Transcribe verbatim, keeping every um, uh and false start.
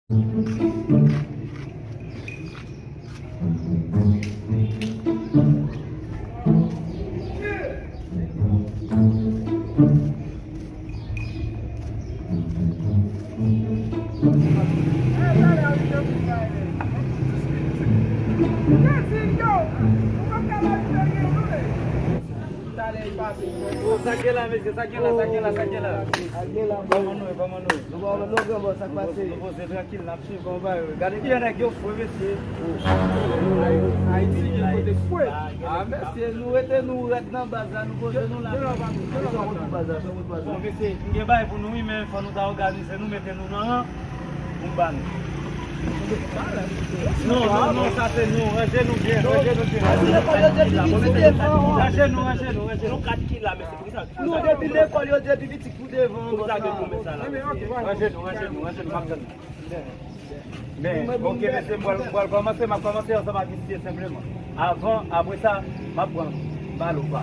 Sa k gen la, mesye? Sa k gen la? Sa k gen la? Sa k gen la? Kòman nou ye? Kòman nou ye? Nou pa wè nou, granmò, sa k pase? Nou poze trankil, n ap swiv kòman bagay yo. Gade kijan nèg yo fre, mesye. Ayiti gen kote fre. Ah, mesye, nou rete, nou rèd nan baz la, nou poze nou la. Kisa w konn sou baz la? Sa w konn sou baz la? Bon, mesye, m gen bagay pou nou, wi, men fò nou ta òganize nou, mete nou nan ran. Pou m ba nou. Non, non, non, sa se nou. Ranje nou byen, ranje nou byen. Ranje nou, ranje nou, ranje nou. Nou kat ki la, mesye, pou ki sa? Nou depi lekòl, yo depi pitit pou devan. Pou ki sa gen pou men sa la? Ranje nou, ranje nou, ranje nou, m ap tann nou. Men, ok, mesye, m pral, m pral kòmanse, m ap kòmanse ansanm ak misye senpleman. Avan, apre sa, m ap pran bal ou pa.